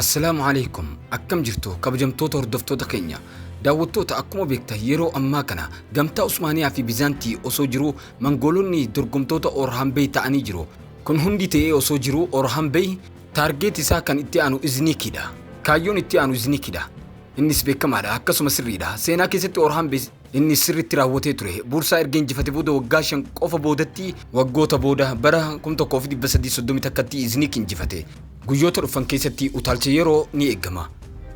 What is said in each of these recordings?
Assalaamu Aleykum Akkam jirtu kabajamtoota hordoftoota keenya daawwattoota akkuma beektan yeroo ammaa kana gamtaa Usmaaniyaa fi Bizaantii osoo jiruu Mangoolonni dorgomtoota Orhaan Bey ta'anii jiru. Kun hundi ta'ee osoo jiruu Orhaan Bey taargeet isaa kan itti aanu Izniikidha. Kaayyoon itti aanu Izniikidha. Innis beekamaadha akkasuma sirriidha. Seenaa keessatti Orhaan Bey inni sirriitti raawwatee ture. Buursaa erga injifate booda waggaa 5 qofa boodatti waggoota booda bara 1331tti Izniik injifate. Guyyoota dhufan keessatti utaalcha yeroo ni eegama.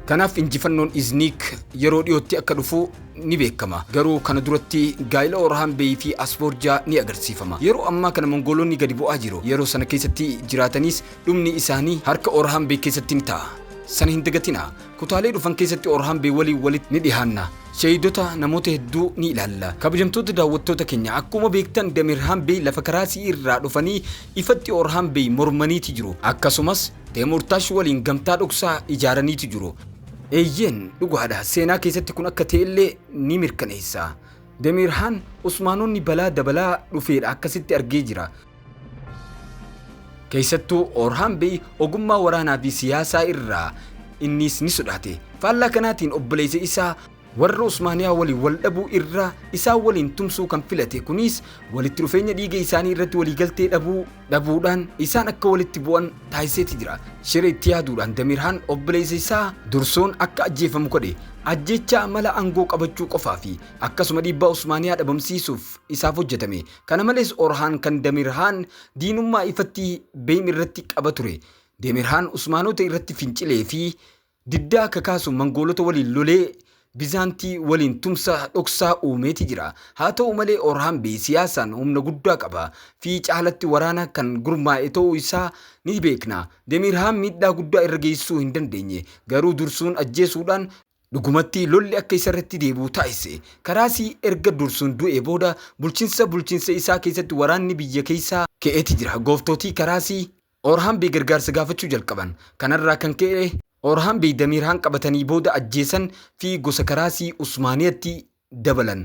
Kanaaf injifannoon Izniik yeroo dhiyootti akka dhufu ni beekama. Garuu kana duratti gaa'ila Orhaan Bey fi Asboorjaa ni agarsiifama. Yeroo ammaa kana Mongoolonni gadi bu'aa jiru. Yeroo sana keessatti jiraataniis dhumni isaanii harka Orhaan Bey keessatti ni ta'a. Sana hin dagatinaa. Kutaalee dhufan keessatti Orhaan Bey waliin walitti ni dhihaanna. Shahiidota namoota hedduu ni ilaalla. Kabajamtoota daawwattoota keenya akkuma beektan Demirhaan Bey lafa Karaasii irraa dhufanii ifatti Orhaan Bey mormaniiti jiru. Akkasumas Teemurtaash waliin gamtaa dhoksaa ijaaraniiti jiru. Eeyyeen dhugaadha seenaa keessatti kun akka ta'ellee ni mirkaneessa. Demirhaan Usmaanonni balaa dabalaa dhufeedha akkasitti argee jira. Keessattuu Orhaan Bey ogummaa waraanaa fi siyaasaa irraa innis ni sodaate. Faallaa kanaatiin obboleessa isaa warra Usmaaniyaa waliin wal dhabuu irra isaan waliin tumsuu kan filate. Kunis walitti dhufeenya dhiiga isaanii irratti waliigaltee dhabuu dhabuudhaan isaan akka walitti bu'an taasiseeti jira. Shira itti yaaduudhaan Damirhaan obboleessa isaa Dursoon akka ajjeefamu godhe. Ajjeechaa mala aangoo qabachuu qofaa fi akkasuma dhiibbaa Usmaaniyaa dhabamsiisuuf isaaf hojjetame. Kana malees Orhaan kan Damirhaan diinummaa ifatti Beym irratti qaba ture. Demirhaan Usmaanota irratti fincilee fi diddaa kakaasuun Mangoolota waliin lolee Bizaantii waliin tumsa dhoksaa uumeeti jira. Haa ta'u malee Orhaan Bey siyaasaan humna guddaa qaba fi caalatti waraana kan gurmaa'e ta'uu isaa ni beekna. Demirhaan miidhaa guddaa irra geessisuu hin dandeenye. Garuu Dursuun ajjeesuudhaan dhugumatti lolli akka isarratti deebi'u taasise. Karaasii erga Dursuun du'ee booda bulchinsa bulchinsa isaa keessatti waraanni biyya keessaa ka'eeti jira. Gooftootii Karaasii Orhaan Bey gargaarsa gaafachuu jalqaban. Kanarraa kan ka'e Orhaan Bey Damiirhaan qabatanii booda ajjeesan fi gosa Karaasii Usmaaniyatti dabalan.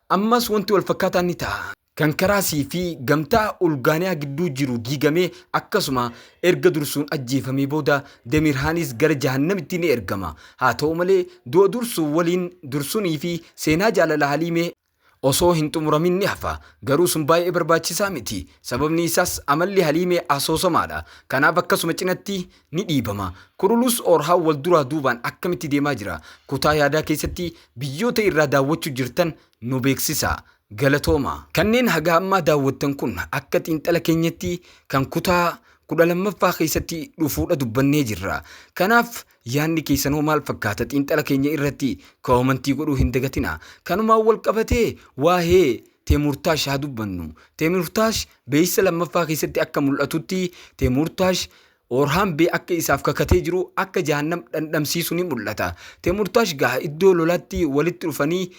Ammas wanti wal fakkaataan ni ta'a. Kan Karaasii fi gamtaa Ulgaaniyaa gidduu jiru diigamee akkasuma erga Dursuun ajjeefamee booda Demirhaanis gara Jahannamitti ni ergama. Haa ta'u malee du'a Dursuu waliin Dursunii fi seenaa jaalala Haliimee osoo hin xumuramin ni hafa. Garuu sun baay'ee barbaachisaa miti. Sababni isaas amalli Haliimee asoosamaadha. Kanaaf akkasuma cinatti ni dhiibama. Kurulus Orhaan wal duraa duubaan akkamitti deemaa jira? Kutaa yaadaa keessatti biyyoota irraa daawwachuu jirtan nu beeksisaa. Galatooma. Kanneen haga ammaa daawwattan kun akka xiinxala keenyatti kan kutaa 12ffaa keessatti dhufuudha dubbannee jirra. Kanaaf yaadni keessan hoo maal fakkaata xiinxala keenya irratti koomantii godhuu hin dagatinaa. Kanumaan wal qabatee waa'ee Teemurtaash haa dubbannu. Teemurtaash beeksisa lammaffaa keessatti akka mul'atutti Teemurtaash Orhaan Bey akka isaaf kakatee jiru akka jahannam dhandhamsiisu ni mul'ata. Teemurtaash gaha iddoo lolaatti walitti dhufanii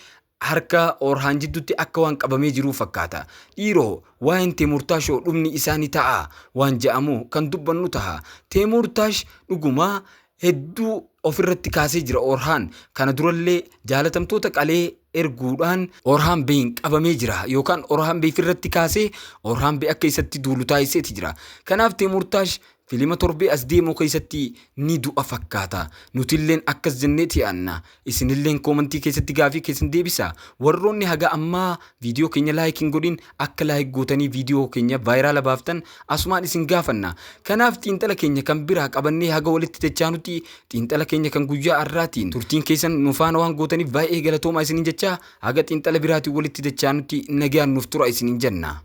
harka Orhaan jidduutti akka waan qabamee jiruu fakkaata. Dhiiroo, waa'een Teemurtaashoo dhumni isaa ni ta'aa? Waan ja'amu kan dubbannu taha. Teemurtaash dhuguma hedduu ofirratti kaasee jira Orhaan. Kana durallee jaalatamtoota qalee erguudhaan Orhaan Beyin qabamee jira yookaan Orhaan Bey firratti kaasee Orhaan Bey akka isatti duulu taasiseeti jira. Kanaaf Teemurtaash Filima torbee as deemu keessatti ni du'a fakkaata. Nutilleen akkas jenneeti yaanna. Isinilleen koomantii keessatti gaafii keessan deebisaa. Warroonni haga ammaa viidiyoo keenya like hin godhin akka like gootanii viidiyoo keenya vaayiraala baaftan asumaan isin gaafanna. Kanaaf xiinxala keenya kan biraa qabannee haga walitti dachaanutti xiinxala keenya kan guyyaa har'aatiin turtiin keessan nu faana waan gootaniif baay'ee galatoomaa isiniin jechaa haga xiinxala biraatiin walitti dachaanutti nagaan nuuf tura isiniin jenna.